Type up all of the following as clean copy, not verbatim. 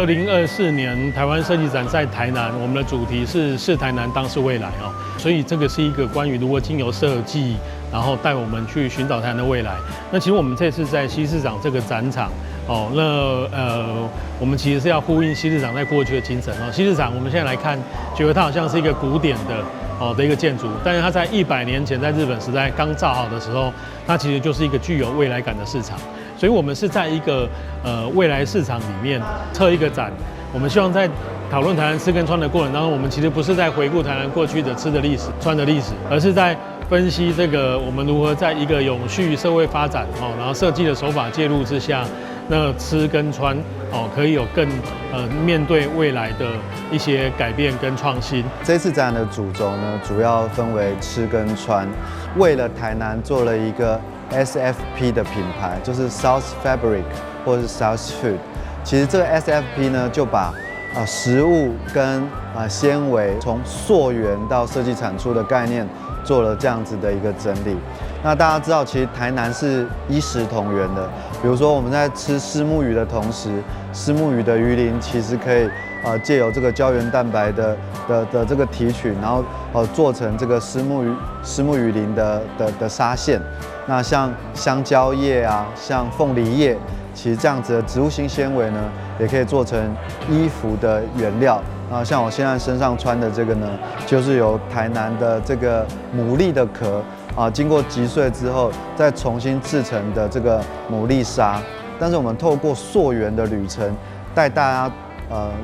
2024年台灣設計展在台南，我們的主題是視台南當是未來哦，所以這個是一個關於如何經由設計，然後帶我們去尋找台南的未來。那其實我們這次在西市場這個展場哦，那我們其實是要呼應西市場在過去的精神哦。西市場我們現在來看，覺得它好像是一個古典的哦的一個建築，但是它在100年前在日本時代剛造好的時候，它其實就是一個具有未來感的市場。所以，我們是在一個未來市場裡面策一個展。我們希望在討論台南吃跟穿的過程當中，我們其實不是在回顧台南過去的吃的歷史、穿的歷史，而是在分析這個我們如何在一個永續社會發展哦，然後設計的手法介入之下，那吃跟穿哦可以有更面對未來的一些改變跟創新。這次展覽的主軸呢，主要分為吃跟穿，為了台南做了一個 SFP 的品牌，就是 South Fabric 或是 South Food。其實這個 SFP 呢，就把食物跟纖維從溯源到設計產出的概念做了這樣子的一個整理。那大家知道，其實台南是衣食同源的。比如說我們在吃虱目魚的同時，虱目魚的魚鱗其實可以借由這個膠原蛋白的這個提取，然後做成這個虱目魚鱗的紗線。那像香蕉葉啊，像鳳梨葉，其實這樣子的植物性纖維呢，也可以做成衣服的原料。啊，像我現在身上穿的這個呢，就是由台南的這個牡蠣的殼啊，經過擊碎之後再重新製成的這個牡蠣紗。但是我們透過溯源的旅程，帶大家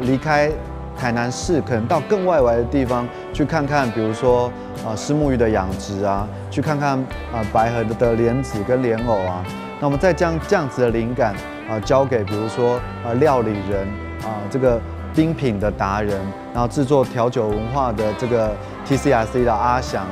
離開台南市，可能到更外圍的地方去看看，比如說虱目魚的養殖啊，去看看啊白河的蓮子跟蓮藕啊。那我們再將這樣子的靈感啊交給，比如說料理人啊這個冰品的達人，然後製作調酒文化的這個 TCRC 的阿翔，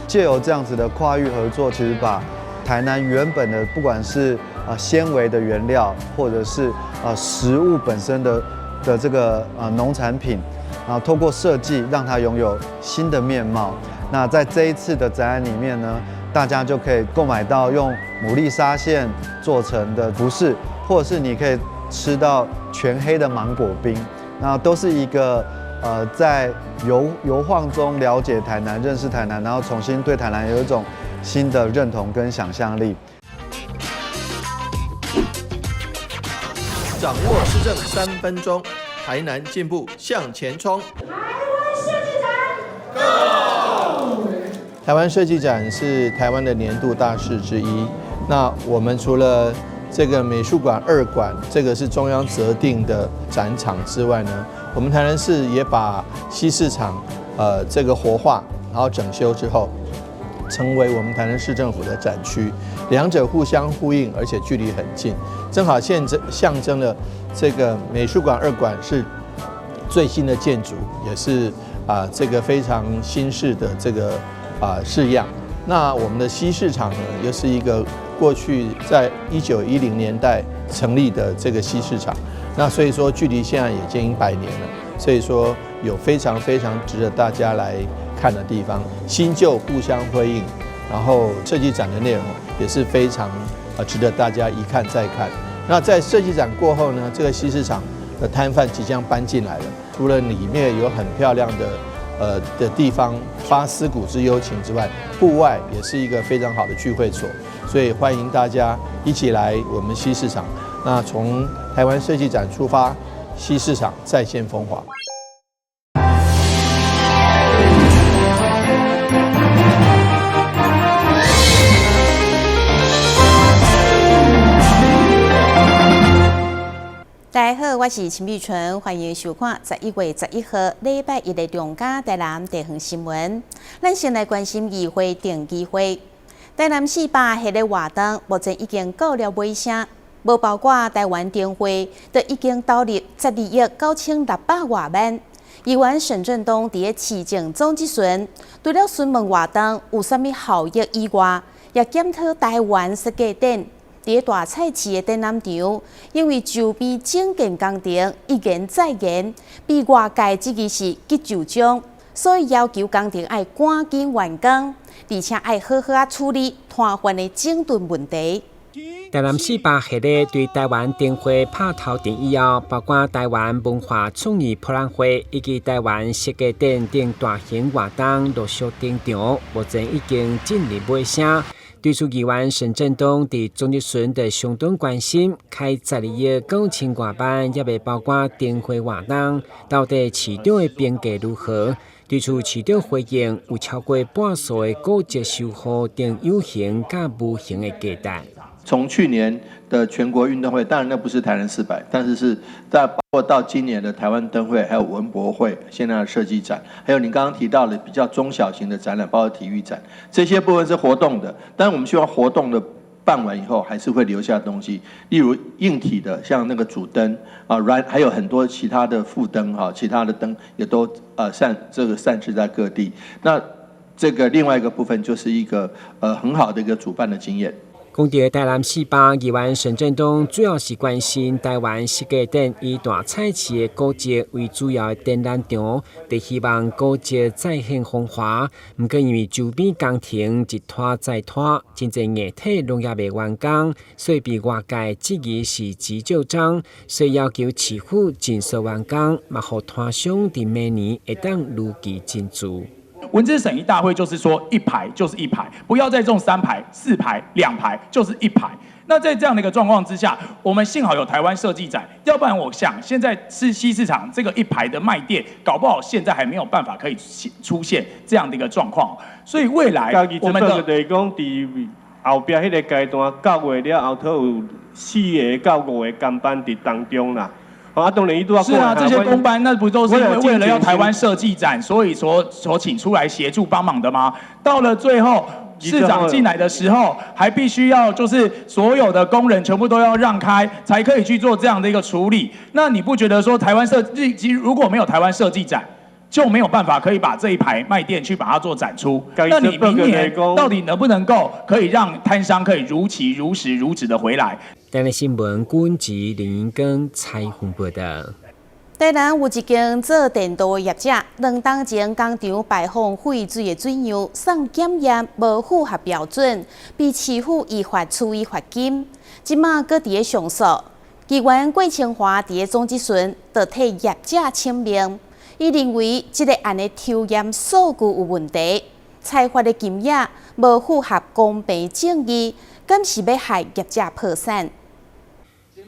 借由這樣子的跨域合作，其實把台南原本的不管是纖維的原料，或者是食物本身的這個農產品，然後透過設計讓它擁有新的面貌。那在這一次的展覽裡面呢，大家就可以購買到用牡蠣紗線做成的服飾，或者是你可以吃到全黑的芒果冰。那都是一個在遊晃中了解台南、認識台南，然後重新對台南有一種新的認同跟想象力。掌握市政3分鐘，台南進步向前衝。台灣設計展，Go！台灣設計展是台灣的年度大事之一。那我們除了這個美術館二館，這個是中央擇定的展場之外呢，我們台南市也把西市場，這個活化，然後整修之後，成為我們台南市政府的展區，兩者互相呼應，而且距離很近，正好現象徵了這個美術館二館是最新的建築，也是這個非常新式的這個式樣。那我們的西市場呢，又是一個過去在1910年代成立的這個西市場，那所以說距離現在已經100年了，所以說有非常非常值得大家來看的地方，新舊互相輝映，然後設計展的內容也是非常值得大家一看再看。那在設計展過後呢，這個西市場的攤販即將搬進來了，除了裡面有很漂亮的地方發思古之幽情之外，戶外也是一個非常好的聚會所，所以歡迎大家一起來我們西市場。那從台灣設計展出發，西市場再現風華。大家好，我是陳美春，歡迎收看11月11號禮拜一的中嘉台南地方新聞。咱先來關心議會定期會，台南市罷核的活動目前已經到了尾聲，無包括台灣燈會，都已經投入12億9600外萬。議員沈振東佇咧市政總質詢，除了詢問活動有啥物效益以外，也檢討台灣設計展。佇咧大菜市的展覽場，因為周邊整建工程一延再延，被外界質疑是急就章，所以要求工程愛趕緊完工，而且愛好好仔處理攤販的整頓問題。台南四百系列對台灣燈會拍頭陣以後，包括台灣文化創意博覽會以及台灣設計展等大型活動陸續登場，目前已經進入尾聲。對此，議員沈振東佇總質詢就相當關心，開12億9千外萬，猶未包括燈會活動，到底市長的評價如何？對此，市長回應有超過半數的古蹟修護等有形佮無形的價值。從去年的全國運動會，當然那不是台南四百，但是是在包括到今年的台灣燈會，還有文博會、現在的設計展，還有你剛剛提到的比較中小型的展覽，包括體育展，這些部分是活動的。但我們希望活動的辦完以後，還是會留下東西，例如硬體的，像那個主燈啊，軟，還有很多其他的副燈哈，其他的燈也都散置在各地。那這個另外一個部分就是一個很好的一個主辦的經驗。講著台南四百，議員沈振東主要是關心台灣設計展以大菜市的古蹟為主要的展覽場，就希望古蹟再現風華。毋過因為周邊工程一拖再拖，真濟硬體攏猶未完工，所以被外界質疑是急就章，所以要求市府盡速完工，嘛予攤商佇明年會當如期進駐。文資審議大會就是說一排就是一排，不要再種三排、四排、兩排，就是一排。那在這樣的一個狀況之下，我們幸好有台灣設計展，要不然我想現在是西市場這個一排的賣店，搞不好現在還沒有辦法可以出現這樣的一個狀況。所以未來我們的就是講，佇後壁彼个階段，9月了後，頭有四个到五个工班佇當中啦。啊，當然是啊，這些工班那不都是因為為了要台灣設計展，所以所請出來協助幫忙的嗎？到了最後，市長進來的時候，還必須要就是所有的工人全部都要讓開，才可以去做這樣的一個處理。那你不覺得說台灣設計，如果沒有台灣設計展，就沒有辦法可以把這一排賣店去把它做展出？那你明年到底能不能夠可以讓攤商可以如期、如實、如質的回來？台南新聞，郭吉林跟蔡宏報道。台南有一間做電鍍的業者，2冬前工廠排放廢水的水樣送檢驗無符合標準，被市府依法處以罰金。這馬閣佇咧上訴，議員郭清華佇咧總質詢，就替業者請命。伊認為這个案的抽驗數據有問題，裁罰的金額無符合公平正義，敢是欲害業者破產？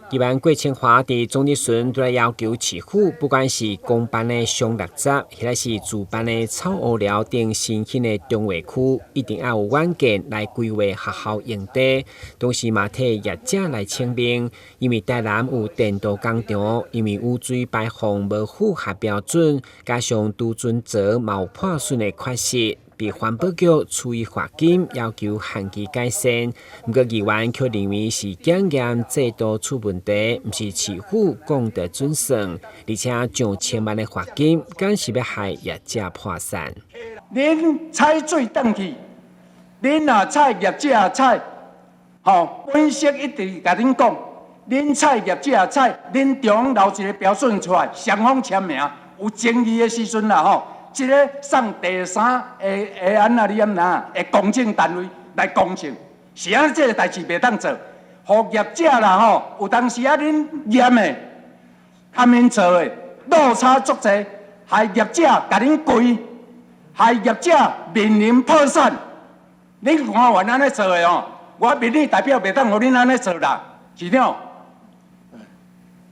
議員郭清華佇總質詢都來要求市府，不管是公辦的雙垃圾，或者是自辦的草烏寮等新興的重劃區，一定要有軟件來規劃學校用地。同時嘛，替業者來請命，因為台南有電鍍工廠，因為污水排放無符合標準，加上儲存槽嘛有破損的缺失，被環保局處以罰金，要求限期改善。毋過議員卻認為是檢驗制度出問題，毋是市府講得準算，而且上千萬的罰金，敢是欲害業者破產？恁採水轉去，恁若採業者採，吼，本省一直共恁講，恁採業者採，恁中央留一個標準出來，雙方簽名，有爭議的時陣啦，吼。這个送第三的按怎你按哪的公證單位來公證，是按這个代誌袂當做，予業者啦吼，有當時啊恁驗的，他們做的落差足濟，害業者共恁跪，害業者面臨破產。恁官員按呢做的哦，我民意代表袂當予恁按呢做啦，市長，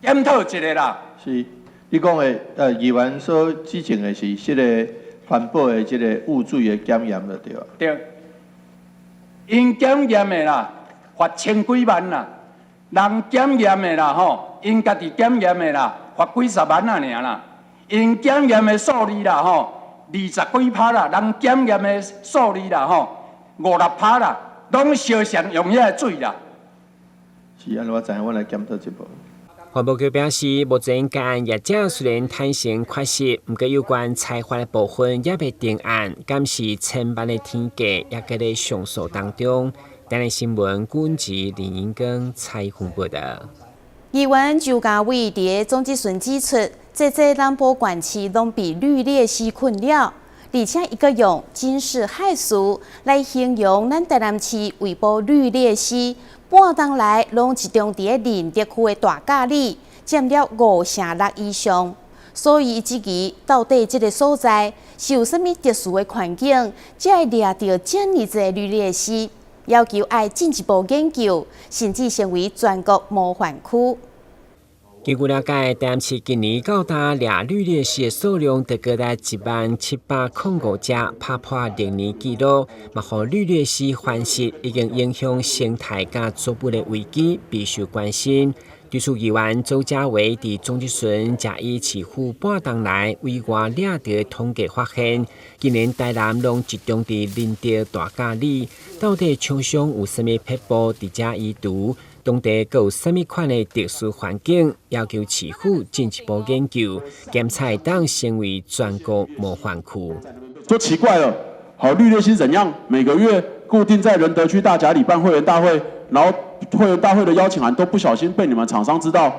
檢討一下啦。是。你講的，議員所指證的是這个環保的這个污水的檢驗就對啊。對，𪜶檢驗的啦，罰千幾萬啦；人檢驗的啦，吼，𪜶家己檢驗的啦，罰幾十萬仔爾啦。𪜶檢驗的數字啦，吼，20幾趴啦；人檢驗的數字啦，吼，五六趴啦，攏相像用遐个水啦。是按呢，我知影，我來檢討這部。環保局表示，目前該案業者雖然坦承缺失，毋過有關裁罰的部分猶未定案，敢是千萬的天價，猶閣咧上訴當中。台南新聞，郭吉林英根采訪報道。議員周家偉佇總質詢指出，這這南部縣市攏被綠鬣蜥困擾，而且伊閣用驚世駭俗來形容咱台南市為保綠鬣蜥，半冬來攏集中佇咧仁德區的大甲里，佔了5成6以上。所以伊質疑到底這個所在是有啥物特殊的環境，才會掠著遮爾濟綠鬣蜥，要求愛進一步研究，甚至成為全國模範區。根據了解，台南市今年到今掠綠鬣蜥的數量達高達10,705隻，拍破歷年紀錄，嘛予綠鬣蜥繁殖已經影響生態佮作物的危機，備受關心。對此議員鄒家維佇總質詢，才以市府半冬來委外掠著統計發現，今年台南攏集中佇仁德大甲里，到底廠商有啥物撇步佇遮移除？當地閣有啥物款的特殊環境？要求市府進一步研究，檢測當成為全國模範區。說奇怪了，好，綠鬣蜥怎樣？每個月固定在仁德區大甲里辦會員大會，然後會員大會的邀請函都不小心被你們廠商知道，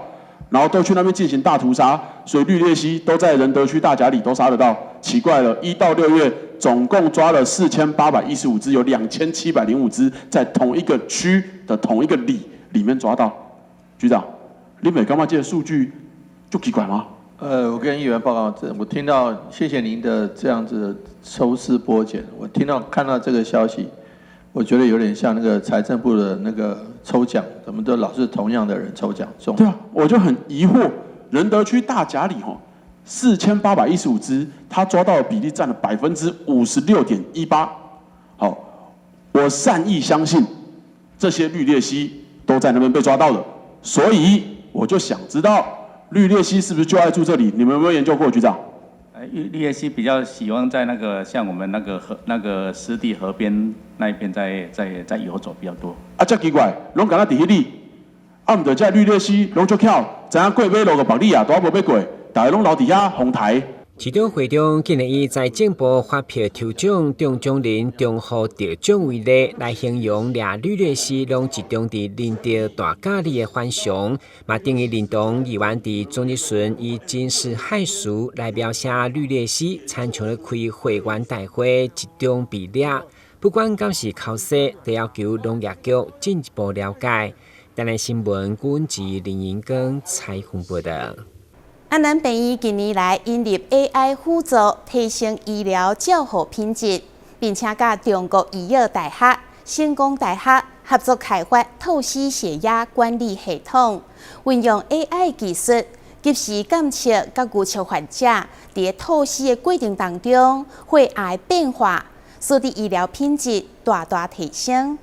然後都去那邊進行大屠殺，所以綠鬣蜥都在仁德區大甲里都殺得到。奇怪了，1到6月總共抓了4815隻，有2705隻在同一個區的同一個里裡面抓到。局長，你沒感覺這個數據就奇怪嗎？我跟議員報告，這我聽到，謝謝您的這樣子的抽絲剝繭。我聽到看到這個消息，我覺得有點像那個財政部的那個抽獎，怎麼都老是同樣的人抽獎中。對啊，我就很疑惑，仁德區大甲里吼，4815隻，他抓到的比例佔了56.18%。好，我善意相信這些綠鬣蜥都在那邊被抓到的，所以我就想知道綠鬣蜥是不是就愛住這裡？你們有沒有研究過，局長？綠鬣蜥比較喜歡在那個像我們那個河、那個濕地河邊那一邊在遊走比較多。啊，遮奇怪，攏敢若佇彼裡，啊，毋著這綠鬣蜥攏足巧，知影過馬路就縛你啊，都無欲過，逐家攏留佇遐哄抬。市長會中竟然以財政部發票抽獎中獎人中予得獎為例，來形容掠綠鬣蜥攏集中佇仁德大甲里的反常，嘛等於認同議員佇總質詢以驚世駭俗來描寫綠鬣蜥，親像咧開會員大會集中被掠。不管敢是剾洗，都要求農業局進一步了解。台南新聞阮是林英光採訪報道。安南病院近年來引入 AI 輔助，提升醫療照護品質，並且佮中國醫藥大學、成功大學合作開發透析血壓管理系統，運用 AI 技術，及時監測佮預測患者佇透析的過程當中血壓的變化，使得醫療品質大大提升。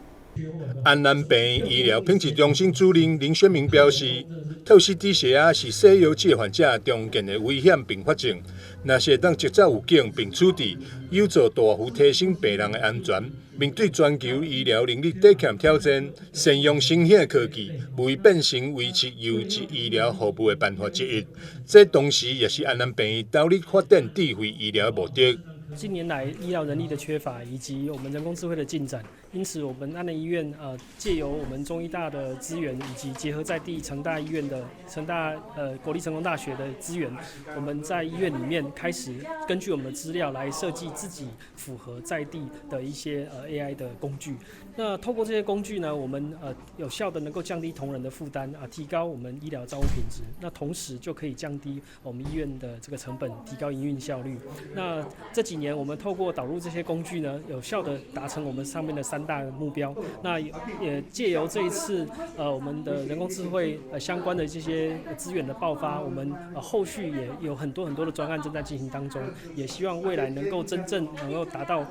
安南病院醫療品質中心主任林宣明表示，透析低血壓是洗腰子患者常見的危險併發症。若是會當及早預警並處置，有助大幅提升病人的安全。面對全球醫療能力短缺挑戰，善用新興的科技，會變成維持優質醫療服務的辦法之一。這同時也是安南病院投入發展智慧醫療的目的。近年來醫療人力的缺乏，以及我們人工智慧的進展，因此我們安南醫院藉由我們中醫大的資源，以及結合在地成大醫院的成大國立成功大學的資源，我們在醫院裡面開始根據我們的資料來設計自己符合在地的一些AI 的工具。那透過這些工具呢，我們有效的能夠降低同仁的負擔啊，提高我們醫療照護品質。那同時就可以降低我們醫院的這個成本，提高營運效率。那這幾年我們透過導入這些工具呢，有效的達成我們上面的三大目標。那也借由這一次我們的人工智慧相關的這些資源的爆發，我們後續也有很多很多的專案正在進行當中，也希望未來能夠真正能夠達到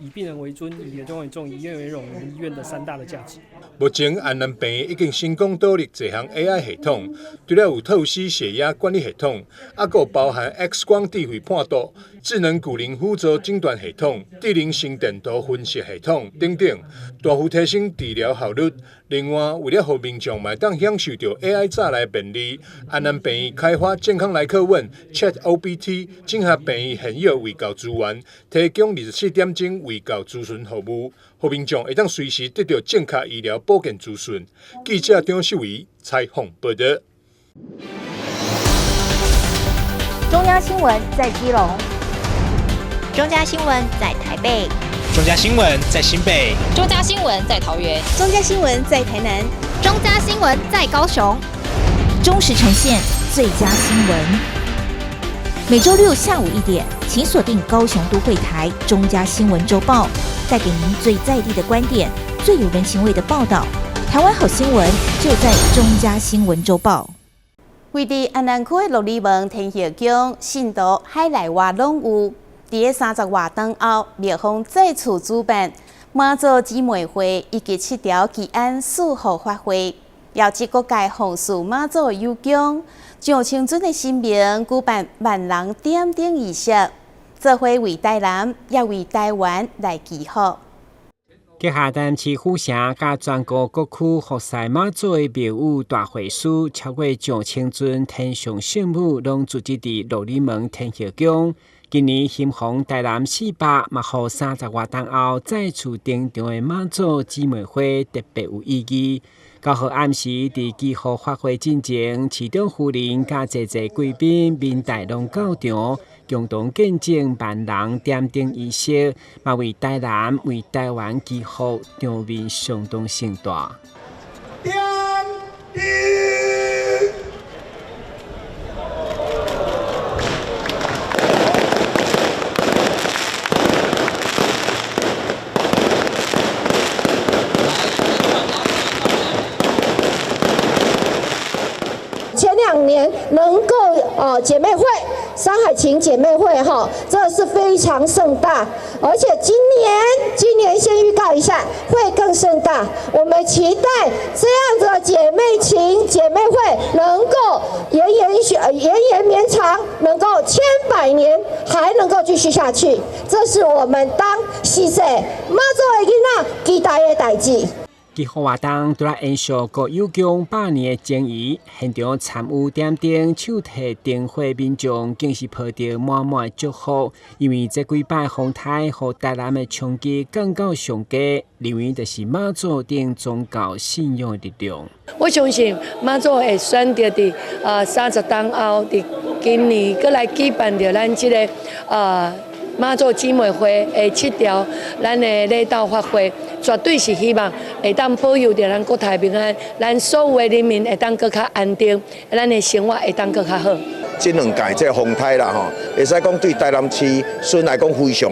以病人為尊、以員工為重、以醫院為榮，我們醫院的三大的價值。目前安南病院已經成功導入這項 AI 系統，除了有透析血壓管理系統，猶閣包含 X 光智慧判讀、智能骨齡輔助診斷系統、智能心電圖分析系統等等，大幅提升治療效率。另外，為了予民眾嘛會當享受著 AI 帶來便利，安南病院開發健康來客問 ChatOBT，整合病院現有衛教資源，提供24點鐘衛教諮詢服務，予民眾會當隨時得著正確醫療保健資訊。記者張秀維採訪報道。中央新聞在基隆，中嘉新聞在台北。中嘉新闻在新北，中嘉新闻在桃园，中嘉新闻在台南，中嘉新闻在高雄，忠实呈现最佳新闻。每周六下午1点，请锁定高雄都会台中嘉新闻周报，带给您最在地的观点，最有人情味的报道。台湾好新闻就在中嘉新闻周报。位伫安南区的鹿耳门天后宫，信徒海内外拢有。伫咧30外冬后，庙方再次主办妈祖姊妹会以及七条祈安赐福法会，邀集各界奉事妈祖的有功，上清尊的神明举办万人点灯仪式，做伙为台南也为台湾来祈福。阁下台南市府城佮全国各区服侍妈祖的庙宇大会师，超过上千尊天上圣母，拢聚集伫鹿耳门天后宫。今年欣逢台南400，嘛予30外冬后再次登场的妈祖姊妹会特别有意义。9号暗时，伫祈福法会进前，市长夫人佮济济贵宾面带拢到场，共同见证万人点灯仪式，嘛为台南、为台湾祈福，场面相当盛大。点灯。前2年能够姐妹会，山海情姐妹会哈，这是非常盛大，而且今年先预告一下，会更盛大。我们期待这样子的姐妹情、姐妹会能够延延绵长，能够千百年还能够继续下去。这是我们当西世妈祖的囡仔期待的代志。祈福活动除了延续国有宫百年的情谊，现场参与点灯、手提灯火民众，更是抱著满满的祝福。因为这几摆风台予台南的冲击降到上低，认为就是妈祖等宗教信仰的力量。我相信妈祖会选择伫30冬后，伫今年阁来举办著咱这个妈祖姊妹会的7条，咱的礼道法会，绝对是希望会当保佑著咱国泰民安，咱所有的人民会当阁较安定，咱的生活会当阁较好。这两届这个风台啦吼，会使讲对台南市孙来讲非常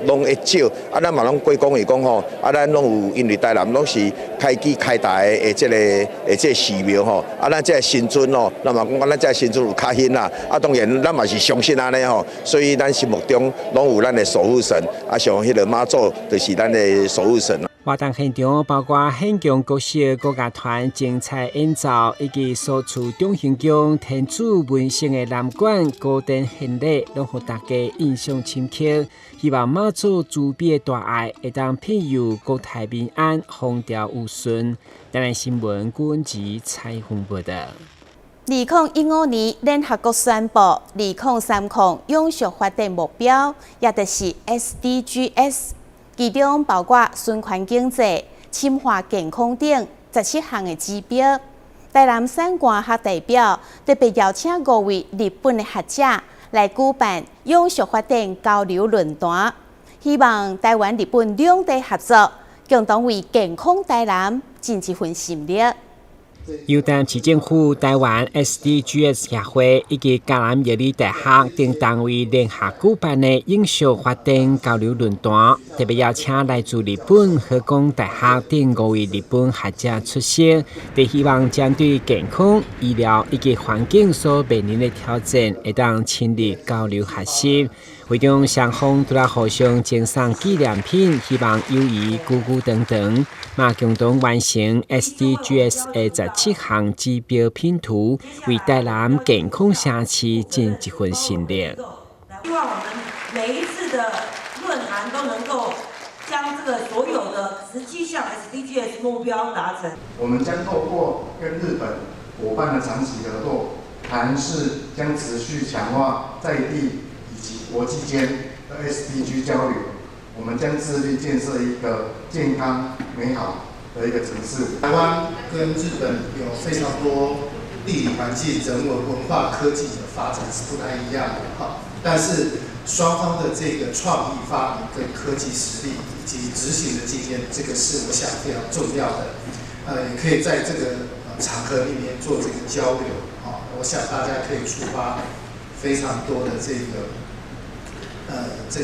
拢会少，啊，咱嘛拢归功于讲吼，啊，咱拢有因为台南拢是开基开台的这个寺庙吼，啊，咱这个神尊吼，咱嘛讲咱这个神尊有较兴啦，啊，当然咱嘛是相信按呢吼，所以咱心目中拢有咱的守护神，啊，像彼个妈祖就是咱的守护神。活动现场包括献强国小国乐团精彩演奏，以及所处中兴宫天主文圣的南管古典献礼，拢予大家印象深刻。希望妈祖慈悲的大爱会当庇佑国泰民安，风调雨顺。台南新闻郭文吉采访报道。2015年，联合国宣布2030永续发展目标，也就是 SDGs。其中包括循环经济、深化健康等17项的指标。台南产官学代表特别邀请5位日本的学者来举办永续发展交流论坛，希望台湾、日本两地合作，共同为健康台南尽一份心力。由台南市政府、台湾 SDGs 协会以及嘉南药理大学等单位联合举办的永续发展交流论坛，特别邀请来自日本和工大学等5位日本学者出席，希望针对健康、医疗以及环境所面临的挑战，会当深入交流学习。会中双方除了互相赠送纪念品，希望友谊久久长长，嘛共同完成 SDGs 的17项指标拼图，为台南健康城市尽一份心力。希望我们每一次的论坛都能够将这个所有的17项 SDGs 目标达成。我们将透过跟日本伙伴的长期合作，台南市将持续强化在地以及国际间的 SDG 交流，我们将致力建设一个健康美好的一个城市。台湾跟日本有非常多地理环境、人文、文化、科技的发發展是不太一樣的哈，但是雙方的這個創意發明跟科技實力以及執行的經驗，這個是我想非常重要的。也可以在這個場合裡面做這個交流啊，我想大家可以觸發非常多的這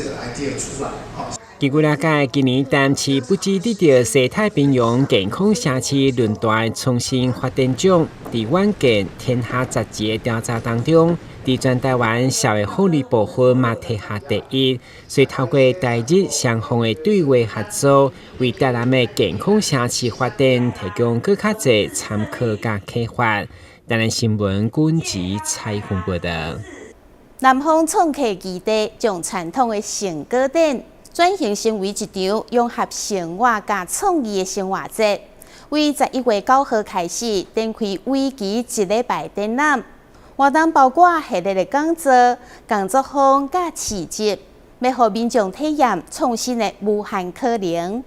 個 idea 出來啊。據了解，今年台南市不只得著西太平洋健康城市論壇創新發展獎，佇遠見天下雜誌的調查當中，佇全台灣社會福利部分嘛提下第一。所以透過台日雙方的對話合作，為台南的健康城市發展提供閣較濟參考佮啟發。台南新聞軍籍採訪報道。南方創客基地將傳統的成果展轉型成為一場融合生活佮創意的生活節，為11月9號開始展開為期一禮拜展覽，活動包括系列的講座、工作坊佮市集，欲予民眾體驗創新的無限可能。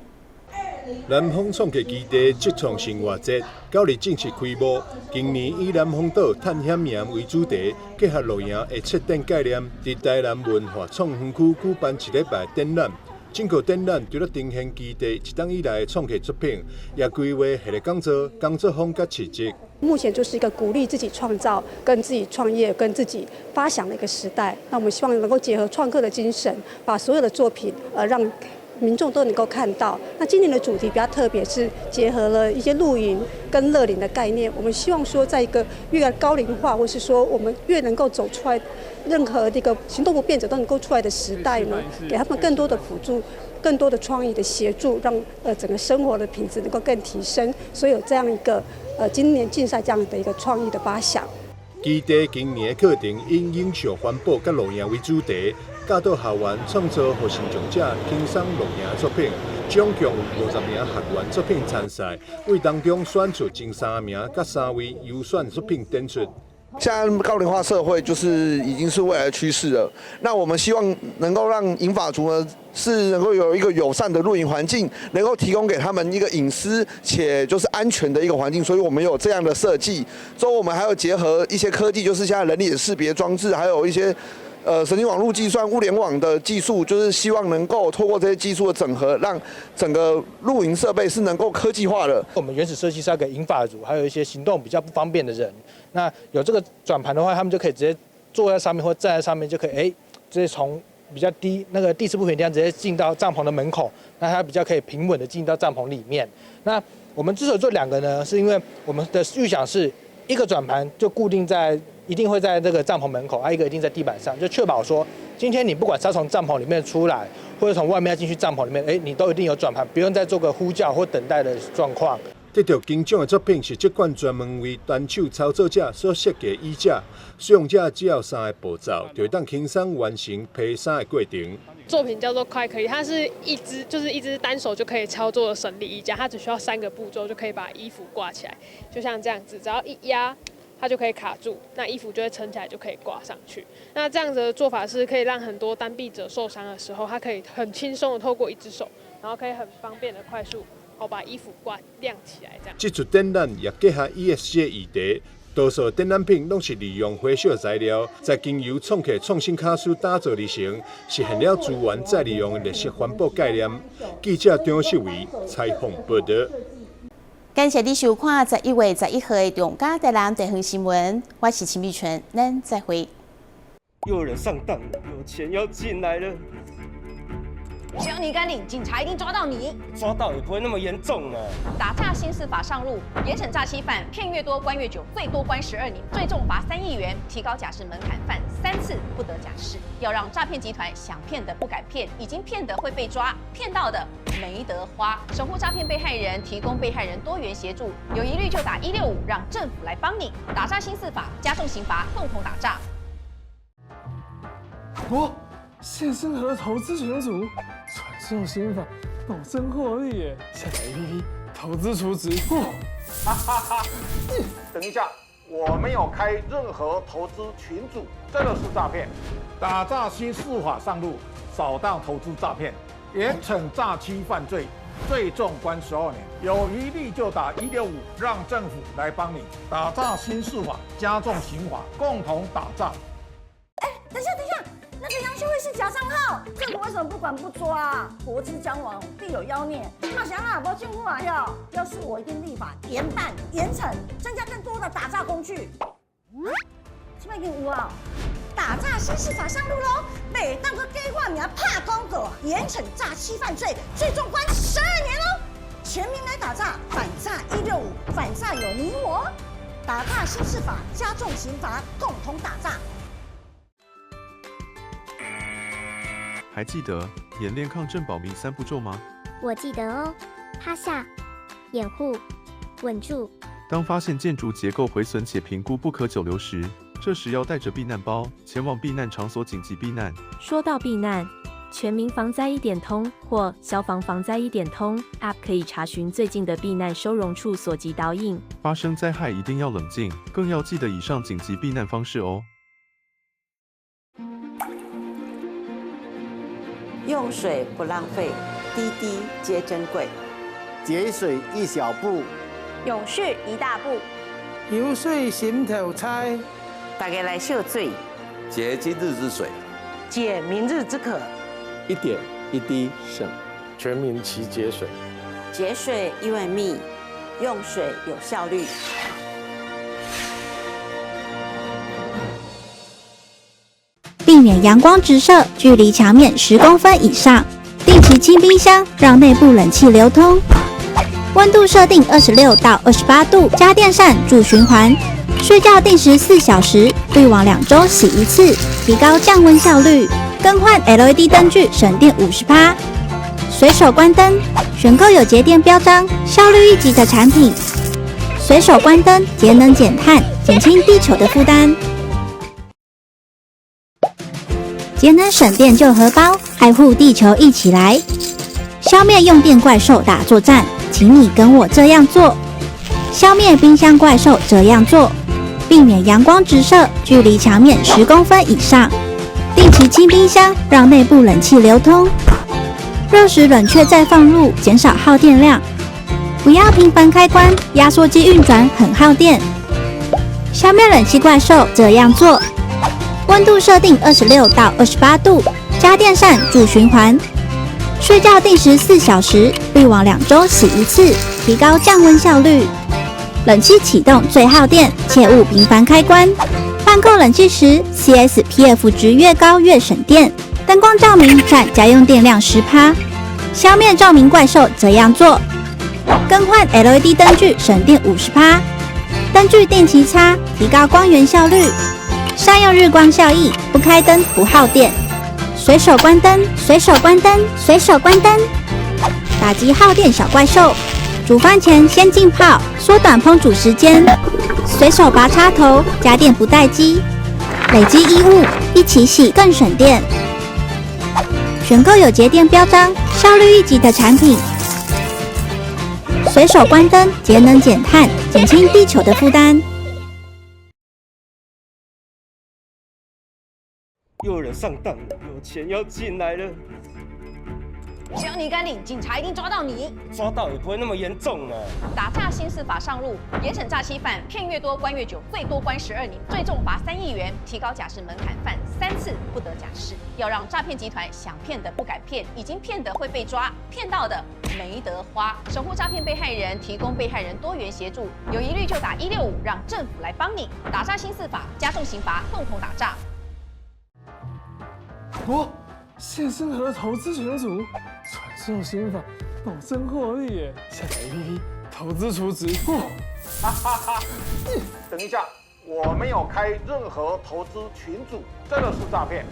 南方創客基地這創生活節9日正式開幕。今年以南風島探險營為主題，結合露營的策展概念，佇台南文化創園區舉辦一禮拜展覽。整個展覽除了呈現基地一冬以來的創客作品，也規劃系列講座、工作坊佮市集。目前就是一個鼓勵自己創造、跟自己創業、跟自己發想的一個時代。那我們希望能夠結合創客的精神，把所有的作品，讓民眾都能夠看到。那今年的主題比較特別，是結合了一些露營跟樂齡的概念。我們希望說，在一個越高齡化，或是說我們越能夠走出來，任何這個行動不便者都能夠出來的時代呢，給他們更多的輔助，更多的創意的協助，讓整個生活的品質能夠更提升。所以有這樣一個今年競賽這樣的一個創意的發想。基地今年的課程以永續環保佮露營為主題，教導學員創作予身障者輕鬆露營作品。總共有50名學員作品參賽，為當中選出前三名佮三位優選作品展出。現在高齡化社會就是已經是未來的趨勢了。那我們希望能夠讓銀髮族呢，是能夠有一個友善的露營環境，能夠提供給他們一個隱私且就是安全的一個環境，所以我們有這樣的設計。之後我們還有結合一些科技，就是現在人臉識別裝置，還有一些神經網絡計算、物聯網的技術，就是希望能夠透過這些技術的整合，讓整個露營設備是能夠科技化的。我們原始設計是要給銀髮族，還有一些行動比較不方便的人。那有這個轉盤的話，他們就可以直接坐在上面或站在上面，就可以直接從比較低那個地勢不平地方直接進到帳篷的門口，那它比較可以平穩的進到帳篷裡面。那我們之所以做兩個呢，是因為我們的預想是一個轉盤就固定在，一定會在這個帳篷門口，啊一個一定在地板上，就確保說今天你不管是要從帳篷裡面出來，或者從外面要進去帳篷裡面，你都一定有轉盤，不用再做個呼叫或等待的狀況。得著金獎的作品是這款專門為單手操作者所設計的衣架，使用者只要三個步驟，就會當輕鬆完成披衫的過程。作品叫做快可以，它是一隻就是一隻單手就可以操作的省力衣架，它只需要三個步驟就可以把衣服掛起來，就像這樣子，只要一壓，它就可以卡住，那衣服就會撐起來，就可以掛上去。那這樣子的做法是可以讓很多單臂者受傷的時候，他可以很輕鬆的透過一隻手，然後可以很方便的快速把衣服掛晾起來。這樣。這次展覽也結合 ESG 議題，多數展覽品攏是利用回收材料，再經由創客創新巧思打造而成，實現了資源再利用的綠色環保概念。記者張秀維採訪報導。感謝你收看11月11號的中嘉台南地方新聞，我是秦美純，咱再會。又有人上當了，有錢要進來了。只要你敢領，警察一定抓到你。抓到也不會那麼嚴重啊。打詐新司法上路，嚴懲詐欺犯，騙越多關越久，最多關12年，最重罰3億元，提高假釋門檻，犯3次不得假釋。要讓詐騙集團想騙的不敢騙，已經騙的會被抓，騙到的沒得花。守護詐騙被害人，提供被害人多元協助，有疑慮就打165，讓政府來幫你。打詐新司法，加重刑罰，共同打詐。我謝生和投資群組傳授心法，保證獲利耶！下載 APP 投資儲值。哈哈哈！等一下，我沒有開任何投資群組，這個是詐騙。打詐新司法上路，掃蕩投資詐騙，嚴懲詐欺犯罪，最重關12年。有疑慮就打165，讓政府來幫你。打詐新司法，加重刑罰，共同打詐。号，政府为什么不管不抓？国之将亡，必有妖孽。那想啊，无政府啊要，要是我一定立法严办严惩，增加更多的打诈工具。这摆已经有啊，打诈新释法上路喽！袂当阁假我名拍广告，严惩诈欺犯罪，最重关12年喽！全民来打诈，反诈165，反诈有你我。打诈新释法加重刑罚，共同打诈。还记得演练抗震保命三步骤吗？我记得哦，趴下、掩护、稳住。当发现建筑结构毁损且评估不可久留时，这时要带着避难包前往避难场所紧急避难。说到避难，全民防灾一点通或消防防灾一点通 App 可以查询最近的避难收容处所及导引。发生灾害一定要冷静，更要记得以上紧急避难方式哦。用水不浪费，滴滴皆珍贵。节水一小步，永续一大步。油水心头猜，大家来秀水。节今日之水，解明日之渴。一点一滴省，全民齐节水。节水一碗米，用水有效率。避免阳光直射，距离墙面10公分以上。定期清冰箱，让内部冷气流通。温度设定26到28度，加电扇助循环。睡觉定时4小时，滤网2周洗一次，提高降温效率。更换 LED 灯具，省电50%。随手关灯，选购有节电标章、效率一级的产品。随手关灯，节能减碳，减轻地球的负担。节能省电救荷包，爱护地球一起来！消灭用电怪兽打作战，请你跟我这样做。消灭冰箱怪兽这样做，避免阳光直射，距离墙面10公分以上。定期清冰箱，让内部冷气流通。热食冷却再放入，减少耗电量。不要频繁开关，压缩机运转很耗电。消灭冷气怪兽这样做。温度设定26到28度，加电扇助循环。睡觉定时4小时，滤网2周洗一次，提高降温效率。冷气启动最耗电，切勿频繁开关。换购冷气时，CSPF 值越高越省电。灯光照明占家用电量10%。消灭照明怪兽这样做：更换 LED 灯具省电50%。灯具定期擦，提高光源效率。善用日光效益，不开灯不耗电。随手关灯，随手关灯，随手关灯。打击耗电小怪兽。煮饭前先浸泡，缩短烹煮时间。随手拔插头，家电不待机。累积衣物一起洗更省电。选购有节电标章、效率一级的产品。随手关灯，节能减碳，减轻地球的负担。又有人上当了，有钱要进来了。只要你敢领，警察一定抓到你。抓到也不会那么严重啊。打诈新释法上路，严惩诈欺犯，骗越多关越久，最多关12年，最重罚3亿元，提高假释门槛，犯三次不得假释。要让诈骗集团想骗的不敢骗，已经骗的会被抓，骗到的没得花。守护诈骗被害人，提供被害人多元协助，有疑虑就打165，让政府来帮你。打诈新释法，加重刑罚，共同打诈。我谢生和投资群组传授心法，保证获利耶！下载 APP 投资储值。哈哈哈！等一下，我没有开任何投资群组，这个是诈骗。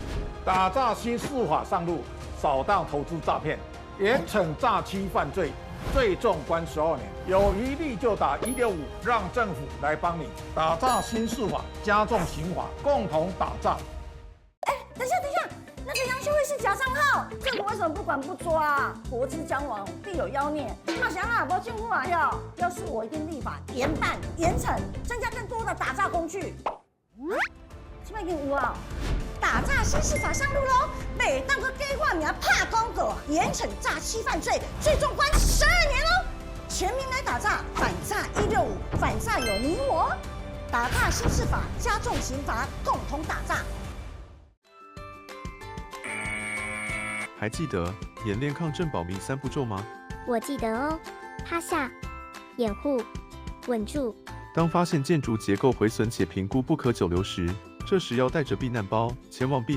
打诈新释法上路，扫荡投资诈骗，严惩诈欺犯罪，最重关12年。有疑虑就打165，让政府来帮你打诈新释法，加重刑罚，共同打诈。哎，等一下，等一下。那个杨秀慧是假账号，政府为什么不管不抓？国之将亡，必有妖孽。那想啊，无政府啊要，要是我一定立法严办严惩，增加更多的打诈工具。这摆已经有啊，打诈新释法上路喽！袂当阁假我名拍广告，严惩诈欺犯罪，最重关12年喽！全民来打诈，反诈165，反诈有你我。打诈新释法，加重刑罚，共同打诈。還記得演練抗震保命三步驟嗎？我記得哦，趴下、掩護、穩住。當發現建築結構毀損且評估不可久留時，這時要帶着避難包前往避難。